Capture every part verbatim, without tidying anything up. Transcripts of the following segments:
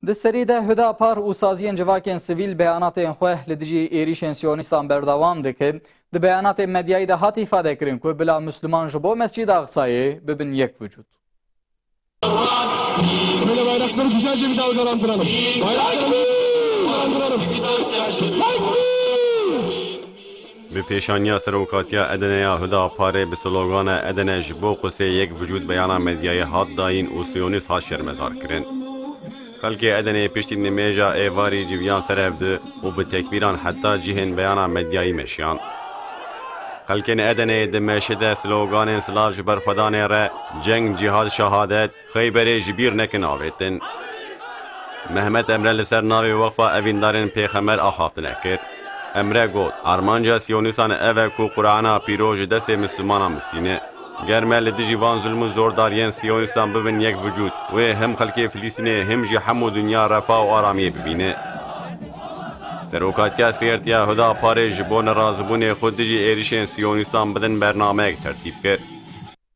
Di serî de Huda Par û saziyên civakên sivîl beyanatên xwe li dijî êrîşên siyonîstan berdewam dikin. Di beyanatên medyayî de hat îfadekirin ku bila Misliman ji bo Mescîda Aqsayê bibin yek vücut. Şöyle bayrakları güzelce bir dalgalandıralım. Bayrakları dalgalandıralım. Bi pêşaniya serokatiya Edeneya Huda Parê bi slogana Edene ji bo Qusê yek vücut beyana medyayê hat dayîn û siyonîst hat şermezar kirin. Xelkê Edeneyê piştî nimêja êvarî civiyan ser hev di û bi tekbîran heta cihên beyana medyayî meşiyan. Xelkên Edeneyê di meşê de sloganên silav ji ber Xwedanê re, ceng, cîhad, şehadet, Xeyberê ji bîr nekin avêtin. Mehmet Emre li ser navê Weqfa Evîndarên Pêxemer axaftine kir. Emre got, armanca siyonîstan ev e ku Qur'ana pîroz ji destê Mislimanan bistîne. Ger me li dijî van zulm û zordariyên siyonîstan bibin yek vücûd, wê him xelkê Filîstînê him jî hemû dinya refa û aramiyê bibîne. Serokatiya Sêrtiya Huda Parê ji bo nerazibûnê xwe dijî êrişên siyonîstan bidin bernameyek tertîb kir.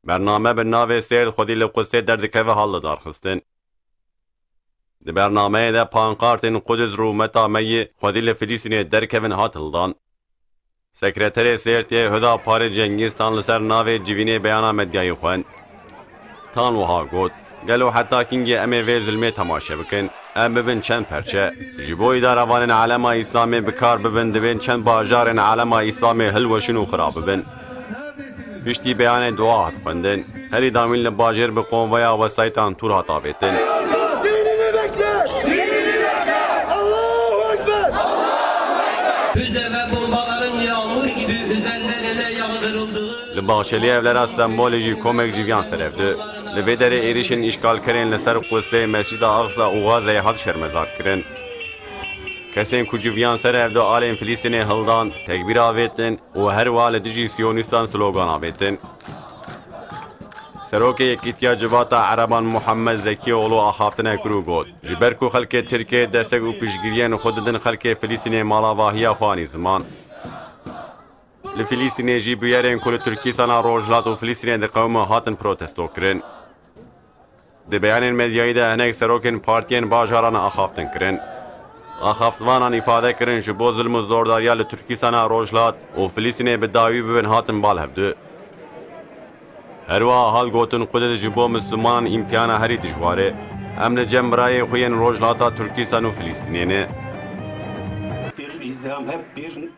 Bername bi navê Sêrt xwedî li Qudusê derdikeve hat lidarxistin. Di bernameyê de pankartên Qudus rûmeta me yê xwedî li Filîstînê derkevin hat hildan. Sekreterê Sêrtê Huda Parê Cengîz Tan li ser navê civînê beyana medyayî xwend. Tan wiha got, gelo heta kîngê em ê vê zilmê temaşe bikin? Em bibin çend perçe. Ji bo îdarevanên Elema Îslamê bi kar bibin, divên çend bajarên Elema Îslamê hilweşin û xira bibin. Piştî beyanê dua hat xwendin. Herî dawîn li bajêr bi konvoya wesayîtan tûr hat avêtin. Dinini bekle! Dinini bekle! Allahu Ekber! Füze ve bombaların yağmur gibi üzerlerine yağdırıldığı Li Baxçelî Evlera Stenbolê jî komek civiyan serevdi. Li vê derê êrişên îşgalkerên li ser Qusê, Mescîda Aqsa û Gazeyê hat şermezar kirin. Kesên ku civiyan serevdi alên Filîstînê hildan, tekbîr avêtin û herwiha li dijî siyonîstan slogan avêtin. Serokê Yekîtiya Civata Ereban Muhammed Zekî Oğlu axaftine kir û got, ji ber ku xelkê Tirkiyê destek û piştgiriyên xwe didin xelkê Filîstînê malavahiya xwe anî ziman. Li Filîstînê jî bûyerên ku li Tirkîstana Rojhilat û Filîstînê diqewime hatin protesto kirin. Di beyanên medyayî de hinek serokên partiyên bajaran axaftin kirin. Axaftvanan îfade kirin ji bo zilm û zordariya li Tirkîstana Rojhilat û Filîstînê bi dawî bibin hatin bal hevdu. Herwiha hat gotin Qudus ji bo Mislimanan îmtihana herî dijwar e. Em li cem birayê xwe yên Rojhilata Tirkîstan û Filîstînê ne. Bir izdiham, hep bir